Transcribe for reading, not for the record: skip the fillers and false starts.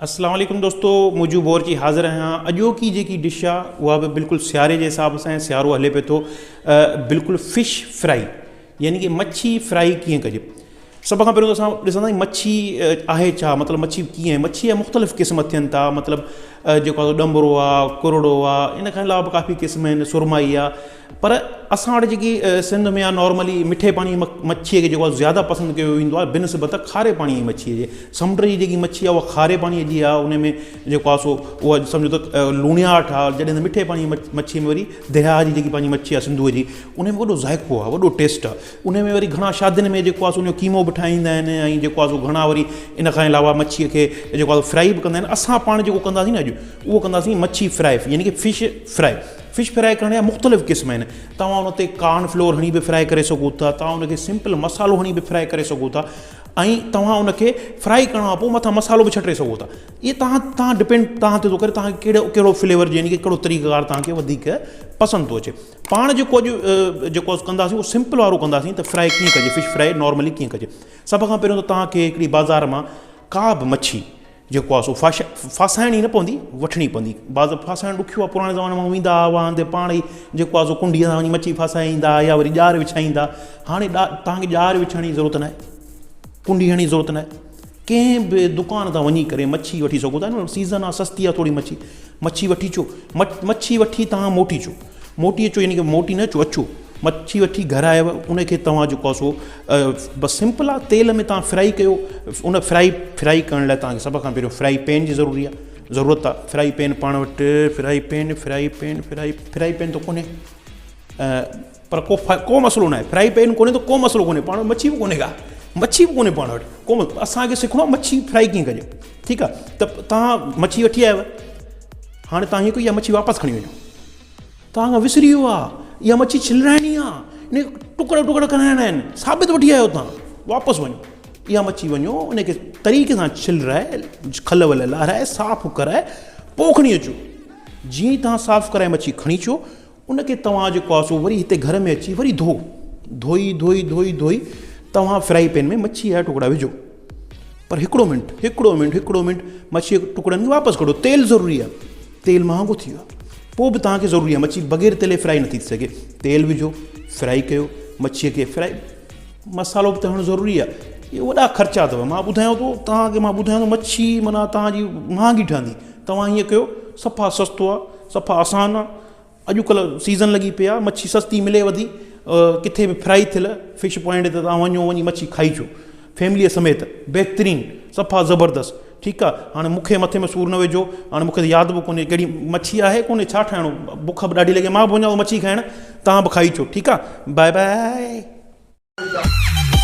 اسلام عليڪم دوستو موجو بورچي حاضر آهيان اڄوڪي جيڪي ڊش آ اها به بلڪل سياري جي حساب سان سيارو هلي پيو ٿو بلڪل فش فرائي يعني ڪي مڇي فرائي ڪيئن ڪجي سڀ کان پهريون ته اسان ڏسنداسين مڇي آهي ڇا مطلب مڇي ڪيئن آهي مڇي جا مختلف قسم ٿين ٿا مطلب جيڪو آهي ڏمرو آهي ڪرڙو آهي ان کان علاوه به ڪافي قسم آهن سرمائي آهي پر اسان وٽ جيڪي سنڌ ۾ آهي نارملي مٺي پاڻي جي مڇيء کي جيڪو آهي زياده پسند ڪيو ويندو آهي بنسبت کاري پاڻي جي مڇيء جي. سمنڊ جي جيڪي مڇي آهي اها کاري پاڻي جي آهي ان ۾ جيڪو آهي سو اها سمجهو ته لوڻياٺ آهي جڏهن ته مٺي پاڻي جي مڇي ۾ وري درياهه جي جيڪي پنهنجي مڇي آهي سنڌوء جي ان ۾ وڏو ذائقو آهي وڏو ٽيسٽ آهي ان ۾ وري گهڻا شادين ۾ جيڪو آهي سو ان جو قيمو به ٺاهيندا آهن ۽ جيڪو آهي سو گهڻا وري ان کان علاوه مڇيء کي جيڪو آهي سو فرائي به ڪندا آهن اسان پاڻ جيڪو ڪنداسين نه اڄ اهو ڪنداسين مڇي فرائي يعني ڪي فش فرائي فش فرائي ڪرڻ جا مختلف قسم آهن توهان ان تي ڪارن فلور هڻي به فرائي ڪري سگهو ٿا توهان ان کي سمپل مصالحو هڻي به فرائي ڪري سگهو ٿا ۽ توهان ان کي فرائي ڪرڻ کان پوء مٿان مصالحو به ڇٽي سگهو ٿا اهي توهان توهان ڊپينڊ توهان تي ٿو ڪري توهان کي ڪهڙو ڪهڙو فليور يعني ڪهڙو طريقه ڪار توهان کي وڌيڪ پسند ٿو اچي پاڻ جيڪو اڄ جيڪو ڪنداسين اهو سمپل وارو ڪنداسين ته فرائي ڪيئن ڪجي فش فرائي نارملي ڪيئن ڪجي سڀ کان پهريون ته توهان کي هڪڙي بازار مان ڪا به مڇي جيڪو آهي سو ڦاسائڻي نه پوندي وٺڻي پوندي بعض ڦاسائڻ ڏکيو آهي پراڻي زماني ماڻهو ويندا هئا واهن تي پاڻ ئي جيڪو آهي سو ڪنڊيء سان وڃي مڇي ڦاسائي ايندا هئا يا وري ڄار وڇائيندا هاڻي توهان کي ڄار وڇائڻ جي ضرورت ناهي ڪنڊي هڻڻ جي ضرورت ناهي ڪنهن به دڪان تان وڃي ڪري مڇي وٺي سگهو ٿا سيزن آهي سستي آهي ٿوري مڇي مڇي وٺي اچو مڇي وٺي توهان موٽي اچو موٽي اچو يعني ڪه موٽي نه اچو اچو مڇي وٺي گهر آيو ان کي توهان جيڪو آهي سو بس سمپل آهي تيل ۾ توهان فرائي ڪيو ان فرائي فرائي ڪرڻ لاء توهان کي سڀ کان پهريون فرائي پين جي ضروري آهي ضرورت آهي فرائي پين پاڻ وٽ fry pan fry pan fry fry pan ته ڪونهي پر ڪو ڪو مسئلو ناهي فرائي پين ڪونهي ته ڪو مسئلو ڪونهي پاڻ وٽ مڇي به ڪونهي ڪا مڇي به ڪونهي پاڻ وٽ ڪو اسانکي سکڻو آهي مڇي فرائي ڪيئن ڪجي ٺيڪ آهي ته توهان مڇي وٺي آيو هاڻي توهان هيئن ڪيو اها مڇي واپس کڻي وڃو توهان کان وسري ويو آهي اها مڇي ڇلرائڻي آهي ان کي ٽڪڙا ٽڪڙا ڪرائڻا آهن ثابت وٺي آيو توهان واپس وڃو اها مڇي وڃو ان کي طريقي سان ڇلرائي کل ول لارائي صاف ڪرائي پوء کڻي اچو جيئن ئي توهان صاف ڪرائي مڇي کڻي اچو ان کي توهان جيڪو آهي سو وري هتي گهر ۾ اچي وري ڌو ڌوئي ڌوئي ڌوئي ڌوئي توهان فرائي پين ۾ مڇي جا ٽڪڙا وجهو پر هڪڙو منٽ هڪڙو منٽ هڪڙو منٽ مڇي جي ٽڪڙن کي واپس ڪڍو تيل ضروري آهي تيل مهانگو ٿي ويو آهي پوء به توهان کي ضروري آهي مڇي بغير تيل جي فرائي نٿي ٿي سگهي تيل وجهو فرائي ڪيو مڇيء کي فرائي مصالحو به ته هڻڻ ضروري آهي اهي وڏا خرچا اٿو مان ٻڌايان ٿو توهان کي مان ٻڌايان ٿو مڇي معنيٰ توهان جي مهانگي ٺهندي توهان هيئن ڪيو صفا سستو آهي صفا آسان آهي اڄڪلهه سيزن لڳي پئي آهي مڇي سستي ملي وڌي ڪٿي به فرائي ٿيل فش پوائنٽ تي توهان وڃو وڃي مڇي کائي اچو فيمليء سميت بهترين صفا زبردست ٺيڪ آهي هاڻي مون کي مٿي ۾ سور نه وجهو هاڻي مون کي ته ياد به ڪونهي ڪهڙي مڇي آهي ڪونهي ڇا ٺاهڻو بک به ڏاڍي لڳي مان به وڃان ٿو مڇي کائڻ توهان به کائي اچو ٺيڪ آهي باء باء.